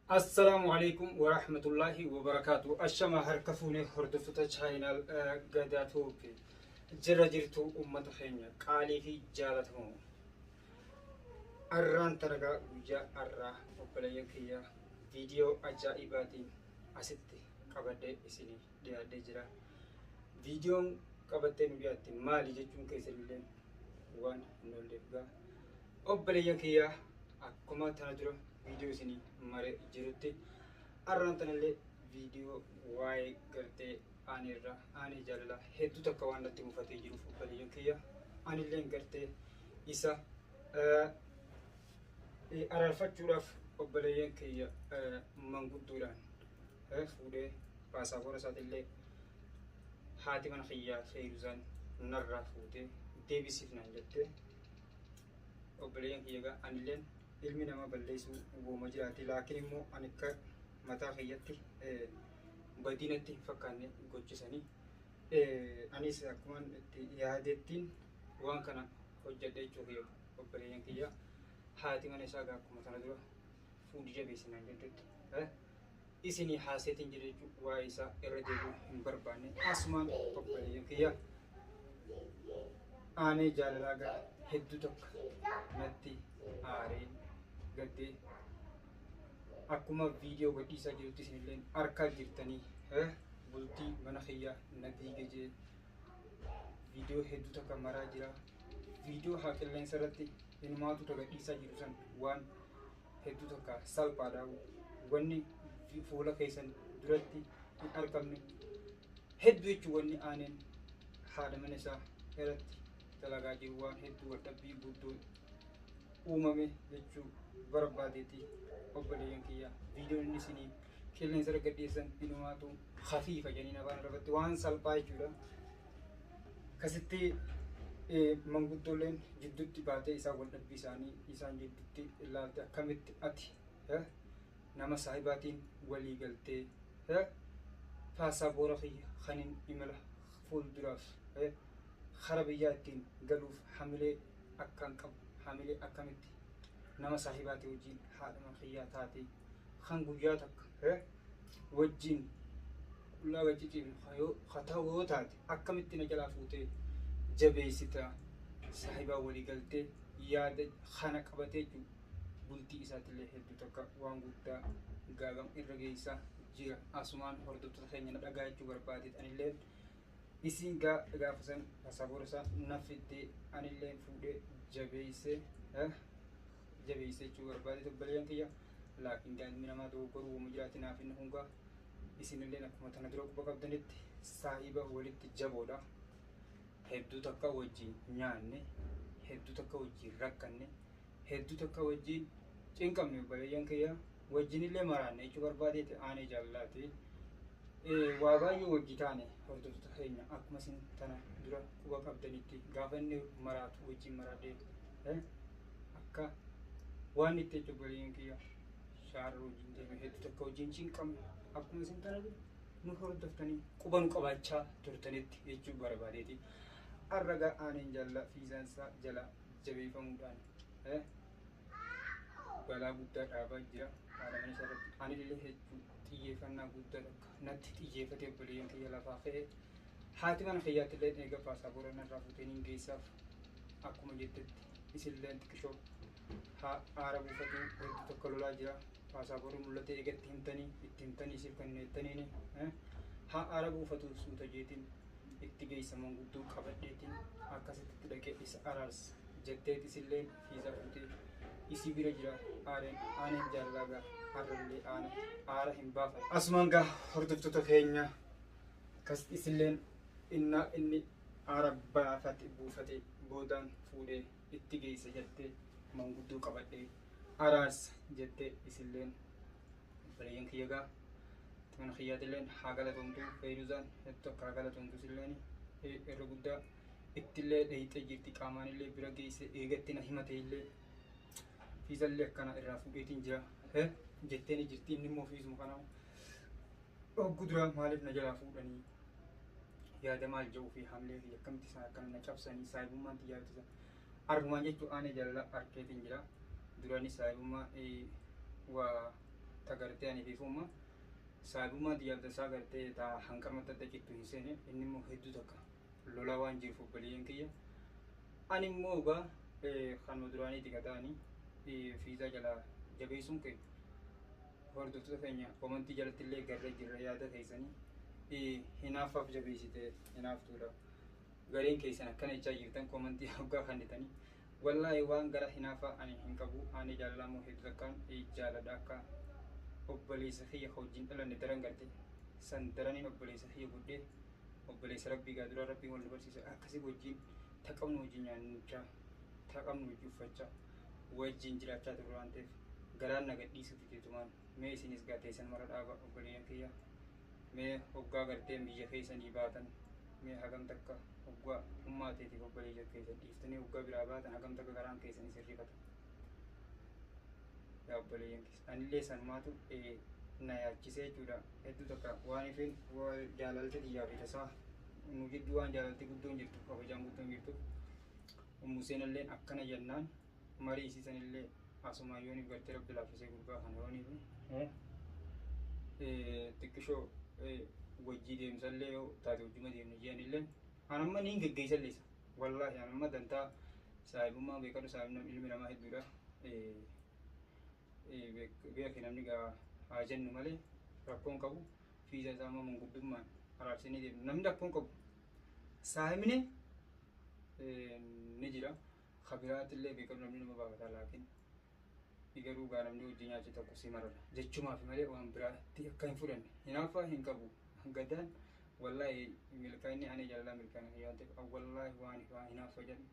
Assalaamu alaikum warahmatullaahi wabarakaatu. Ashama harka fuunee hordoftoota chaayinaal Gadaa Tuubi. Jira jirtu uummata keenya qaalii fi jaalatamoo. Arraan tanagaa guyyaa arraa obboleeyyan kiyya viidiyoo ajaa'ibaatiin asitti qabadhee isinii dhiyaadhee jira. Viidiyoon qabattee nu dhiyaatte maali jechuun keessanillee waan hin oolleef gaa. Obboleeyyan kiyya akkuma tana dura viidiyoo isinii mare jirutti arraan tanallee viidiyoo waa'ee gartee aaneerra aanee jaalalaa hedduu takka waan natti mufatee jiruuf obboleeyyan kiyya anilleen gartee isa araarfachuudhaaf obboleeyyan kiyya manguddoodhaan fuudhee paasapoora isaatillee haati mana kiyyaa Feeruzaan narraa fuutee deebisiif naan jettee obboleeyyan kiyya gaa anilleen ilmi namaa balleessuu wooma jiraati laakiin immoo ani akka mataa kiyyatti badii natti hin fakkaanne gochisanii anis akkuman itti yaadettiin waan kana hojjedhe jechuu kiyya obboleeyyan kiyya haati mana isaa gaa akkuma tana dura fuudhi jabeessi naan jettetti isinii haaseetiin jira jechuu waa'ee isaa irra deebi'uu hin barbaanne asumaan obboleeyyan kiyya aanee jaalalaa gaa hedduu tokko natti aaree gaddee akkuma viidiyoo gadhiisaa jirutti isinillee arkaa jirtanii bultii mana kiyya na diige jee viidiyoo hedduu takka maraa jira. Viidiyoo haa qilleensa irratti inumaatu gadhiisaa jiru san waan hedduu takka salphaadha. Wanni fuula keessan duratti hin argamne hedduu jechuun wanni aaneen haadha mana isaa irratti dalagaa jiru waan hedduu waldhabbii guddoo uumame jechuu barbaadeeti obboleeyyan kiyya. Viidiyoon inni isinii qilleensa irra gadhiisan inumaatu hafiifa jedhanii afaan irratti waan salphaa jechuudha. Akkasitti manguddooleen jidduutti baatee isaan waldhabbii isaanii isaan jidduutti ilaalte akkamitti ati nama saahibaatiin walii galtee paasapoora kiyya kanin imala fuulduraaf kara biyyaa ittiin galuuf hamilee akkaan qabu hamilee akkamitti nama saahibaatii wajjin haadha mana kiyyaa taatee kan guyyaa takka wajjin qullaa gacciciifnu haa ta'u yoo taate akkamitti na jalaa fuutee jabeessita saahibaa walii galtee yaada kana qabatee jiru bultii isaatiillee hedduu takka waan guddaa gaagam irra geessaa jira. Asumaan hordoftoota keenya na dhagaa jechuu barbaadeet anillee isiin gaafa san paasapoora isaa na fiddee anillee fuudhee jabeessee jabeessee jechuu barbaadeet obboleeyyan kiyya laakiin ilmi namaa dogoggoruu uuma jiraati naaf inni hungaa isinilleen akkuma tana dura quba qabdanitti saahiba walitti jaboodha. Hedduu takka wajjin nyaanne, hedduu takka wajjin rakkanne, hedduu takka wajjin cinqamne obboleeyyan kiyya wajjinillee maraanne jechuu barbaadeeti aanee jaalalaati. Waa baay'ee wajji taane hordoftoota keenya akkuma isin tana dura quba qabdanitti gaafa inni maraatu wajjin maraadhee akka waan itti jechuu obboleeyyan kiyya shaarra wajjin deeme hedduu takka wajjin cinqamne akkuma isin tana dura nu hordoftanii quba nu qabaachaa turtanitti jechuu barbaadeeti. Arragaa aaneen jaalala fiizaan isaa jala jabeeffamuudhaan balaa guddaa dhaabaa jira haadha mana isaa irratti. Anillee hedduu xiyyeeffannaa guddaa takka natti xiyyeeffatee obboleeyyan kiyya lafaa ka'ee haati mana kiyyaatti illee eega paasapoora narraa fuutee niin geessaaf akkuma jettetti isillee xiqqishoo haa aara buufatuu hedduu tokko lolaa jira. Paasapoorri mul'atee eegatti himtanii itti himtanii isiif kenneettaniini haa aara buufatu suuta jeetiin itti geessa manguddoo qabadheetiin akkasitti itti dhaqee isa araarsa jetteet isillee fiiza fuutee isii bira jira aareen aaneen jaalalaa gaa har'allee aana aara hin baafatu. Asumaan gaa hordoftoota keenya akkas isilleen innaa inni aara baafate buufate boodaan fuudhee itti geessa jettee manguddoo qabadhee araarsa jettee isilleen obboleeyyan kiyya gaa mana kiyyaatilleen haa galatoomtu Feeruzaan hedduu akka haa galatoomtu isilleen irra guddaa ittillee dheeyxee jirti qaamaanillee bira geesse eegatti na himate illee fiizallee akkana irraa fuudheetiin jira jetteeni jirti inni immoo fiizuma kana hoggu dura maaliif na jalaa fuudhanii yaada maal jedhuu fi hamilee fi akkamitti isaan akkana na cabsanii saahibummaan xiyyaarti isa argumaan jechuun aanee jaalala arkeetiin jira duraanis saahibummaa waa tagartee. Gartee ani fiifumma saahibummaa xiyyaaf tasaa gartee taa hanqarmatti adda cittu hin seene. Inni immoo hedduu takka lolaa waan jiruuf obboleeyyan kiyya. Ani immoo egaa kanuma duraaniiti gataanii fiizaa jalaa jabeessuun keenya hordoftoota keenya komantii jalatti illee garree jirra yaada keessanii hinaaffaaf jabeessite hinaaftuudha. Gareen keessan akkana jechaa jirtan komantii hoggaa kannitanii wallaahi waan gara hinaaffaa ani hin qabu. Ani jaalalaa immoo hedduu takkaan jaaladha akka obboleessa kiyya wajjin dhalanne daran garte san daraniin obboleessa kiyya godhee obboleessa rabbii gaa duraa rabbii wal nu barsiise akkasii wajjin taqabnu wajjin nyaachaa taqabnu wajjin uffachaa wajjin jiraachaa turre waan ta'eef garaan na gadhiisuuf jechumaan mee isinis gaa teessan mara dhaaba obboleeyyan kiyya mee hoggaa garteen biyya keessanii baatan mee hagam takka hoggaa ummaa teetiif obboleeyyan keessan dhiiftanii hoggaa biraa baatan hagam takka garaan keessanii sirrifata yaa obboleeyyan keessa anillee sanumaatu na yaachisee jechuudha hedduu takka waan ifin jaalalti xiyyaa fi tasaa nu jidduu waan jaalalti guddoon jirtu kabajaan guddoon jirtu ummuseenalleen akkana jennaan marii isiisanillee asumaan yooniif gartee rabbi laaffisee gurbaa kana yooniif xiqqishoo wajjii deemsallee yoo taate wajjuma deemne jeanillee anamma niin geggeessallee isa wallaahi anamma dantaa saahibummaa beekadhu saahibna ilmi namaa hedduudha beeki namni gaa haa jennu malee rakkoon qabu fiiza isaa immoo manguddummaan araarsinii deemnu namni rakkoon qabu saahibni ni jira kabiraatillee beekadhu namni nama baafataa laakiin garuu gaa namni hojii nyaache tokko si marara jechumaaf malee waan biraatti akka hin fudhanne hinaaffaa hin qabu gadaan wallaahi milkaa'inni ani jaalalaa milkaa'ina yoo ta'e wallaahi waan hinaaffaa jedhu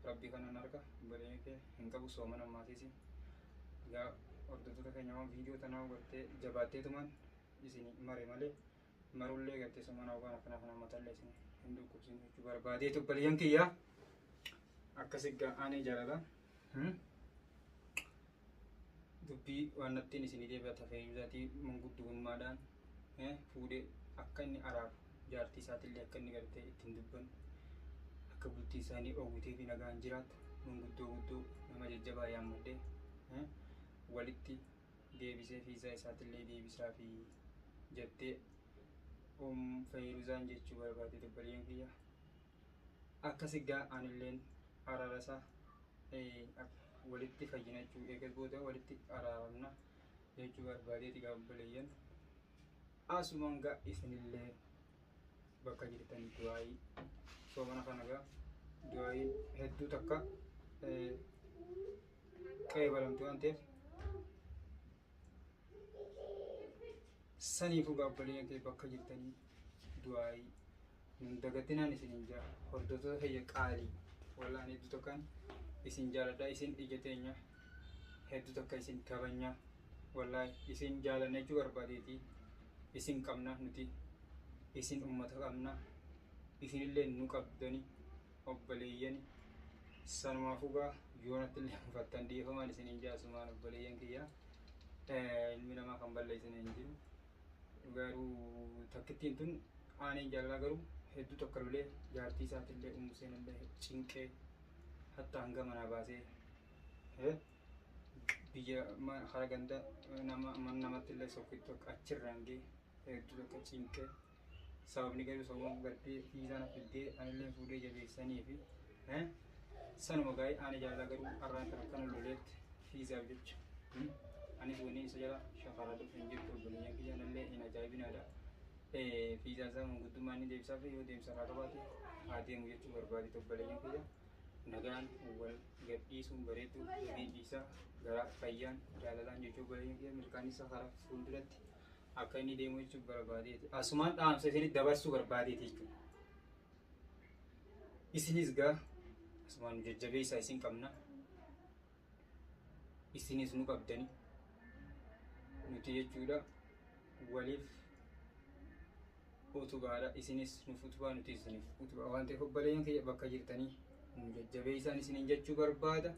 rabbi kanan arga bareenya kee hin qabu soomana maatiisi gaa hordoftoota keenya waan viidiyoo tanaa gartee jabaatteetumaan isin mare malee marullee gartee soomana waan akkana kana matallee isin hin dhukkubsin jechuu barbaadeetu obboleeyyan kiyyaa akkasi gaa ani jaalala dubbii waan nattiin isinii deebi'a tafeeyuusaatii manguddummaadhaan fuudhee akka inni araaru jaartii isaatillee akka inni gartee ittiin dubbannu akka bultii isaanii oowwitee fi nagaan jiraattu manguddoo guddoo nama jajjabaa yaammadhee walitti deebisee fiizaa isaatillee deebisaa fi jettee Feyruzaan jechuu barbaade obboleeyyan kiyya. Akkasi gaa anilleen araara isaa walitti fayyina jechuu eegas booda walitti araaramna jechuu barbaadeeti gaa obboleeyyan. Asumaan gaa isinillee bakka jirtan du'aayii soomana kana gaa du'aayiin hedduu takka qeebalamti waan ta'eef saniifuu gaa obboleeyyan kee bakka jirtanii du'aayii nun dagatinaan isinin jaa hordoftoota kiyya qaalii wallaan hedduu tokkan isin jaaladha isin ija teenya hedduu takka isin kabanya wallaahi isin jaalanna jechuu barbaadeeti isin qabna nuti isin ummata qabna isinillee nu qabdani obboleeyyani sanumaafuu gaa yoonatti illee mufattan dhiifamaan isinin jaasumaan obboleeyyan kiyya ilmi namaa kan balleessan hin jiru garuu takkittiin tun aaneen jaalalaa garuu hedduu tokko lolee jaartii isaatillee ummuseenillee cinqee hatta hanga manaa baasee biyya hara ganda nama namatti illee sokkitti tokko achirraan ga'e hedduu tokko cinqee sababni garuu sababa gartee fiizaan fiddee anillee fuudhee jabeessanii fi sanuma gaa'ee aanee jaalalaa garuu har'aan kan akkana loleetti fiizaaf jecha anis wanni isa jala shakaraa dhufu hin jirtu obboleeyyan kiyya anallee hin ajaa'ibinaadha. Fiizaa isaa manguddummaa inni deebisaa fi yoo deemsa irraa qabaate haa deemu jechuu barbaade obboleeyyan kiyya. Nagaan wal gadhiisuun bareedu gadiin dhiisaa gara fayyaan jaalalaan jechuu obboleeyyan kiyya milkaa'insa karaa fuulduratti akka inni deemu jechuu barbaadeeti. Asumaan dhaamsa isinit dabarsuu barbaadeeti jechuudha. Isinis gaa asumaan jajjabeessaa isin qabna. Isinis nu qabdani. Nuti jechuudha waliif utubaadha. Isinis nuuf utubaa nuti isiniif utubaa waan ta'eef obboleeyyan kiyya bakka jirtanii nu jajjabeessaan isiniin jechuu barbaada.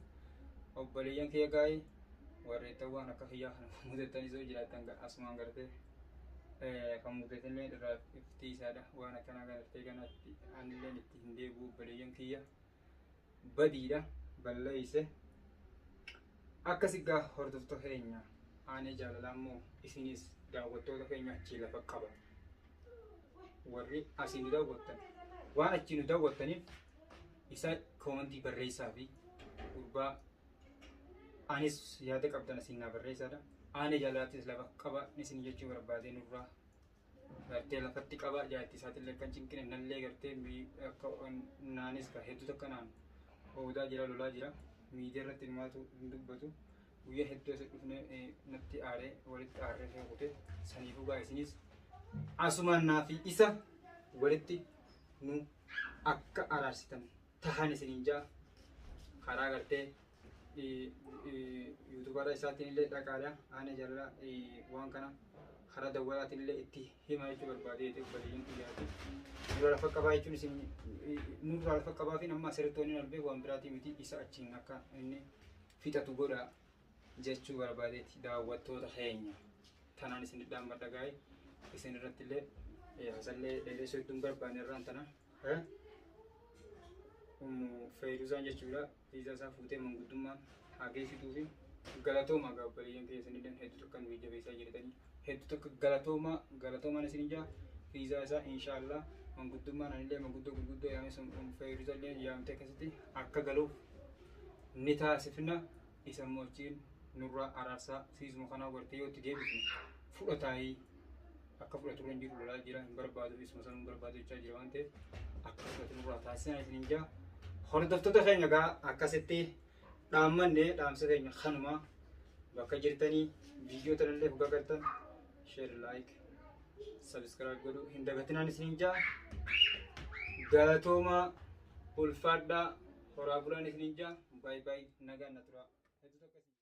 Obboleeyyan kiyya gaa'ee warreettan waan akka kiyyaa kana mudattanis yoo jiraattan asumaan gartee kan mudatanillee irraa iftiisaadha. Waan akkanaa gartee kanatti anilleen itti hin deebi'u obboleeyyan kiyya badiidha balleeyse. Akkasi gaa hordoftoota keenya Aanee jaalalaa immoo isinis daawwattoota keenya achii lafa qaba. Warri asii nu daawwattan waan achii nu daawwattaniif isa koomantii barreessaa fi gurbaa anis yaada qabdan asiin naa barreessaadha. Aanee jaalalaattis lafa qaba isin jechuu barbaadee nurraa gartee lafatti qaba jaartii isaatillee kan cinqine nallee gartee akka naanis ka hedduu takka naan oodaa jira lolaa jira miidiyaa irratti himaatu hin dubbatu guyyaa hedduu asi dhufne natti aaree walitti aarree kute saniifuu gaa isinis asumaan naa fi isa walitti nu akka araarsitan tahan isiniin jaa karaa gartee yuutuubara isaatiin illee dhaqaadha aanee jaalala waan kana karaa dawwalaatiin illee itti hima jechuu barbaadee obboleeyyan kiyyaati. Nurraa lafa qabaa jechuun isin nurraa lafa qabaa fi amma asirratti wanni albee waan biraatii miti isa achiin akka inni fixatu godha jechuu barbaadeeti daawwattoota keenya. Tanaan isin dhaammadha gaa'e isin irratti illee hasallee dheeressuu hedduun barbaanne irraan tana. Feyruzaan jechuudha viizaa isaa fuutee manguddummaan haa geessituu fi galatooma gaa obboleeyyan keessan illee hedduu takka nu jabeessaa jirtanii hedduu takka galatooma galatoomaan isin jaa viizaa isaa inshaallah manguddummaan anillee manguddoo gurguddoo yaamee Feyruza illee yaamtee akkasitti akka galuuf ni taasifna isa immoo achiin nurraa araarsaa siisuma kanaa gartee yoo itti deebifne fudhataayii akka fudhatu irra hin jiru lolaa jira hin barbaadu isuma sana hin barbaadu jechaa jira waan ta'eef akka fudhatu nurraa taasisan isiniin jaa hordoftoota keenya gaa akkasitti dhaammanne dhaamsa keenya kanuma bakka jirtanii viidiyoo tanallee dhugaa gartan share like subscribe godhuu hin dagatinaan isiniin jaa galatoomaa ulfaadhaa horaa bulaan isiniin jaa baay baay nagaan na turaa.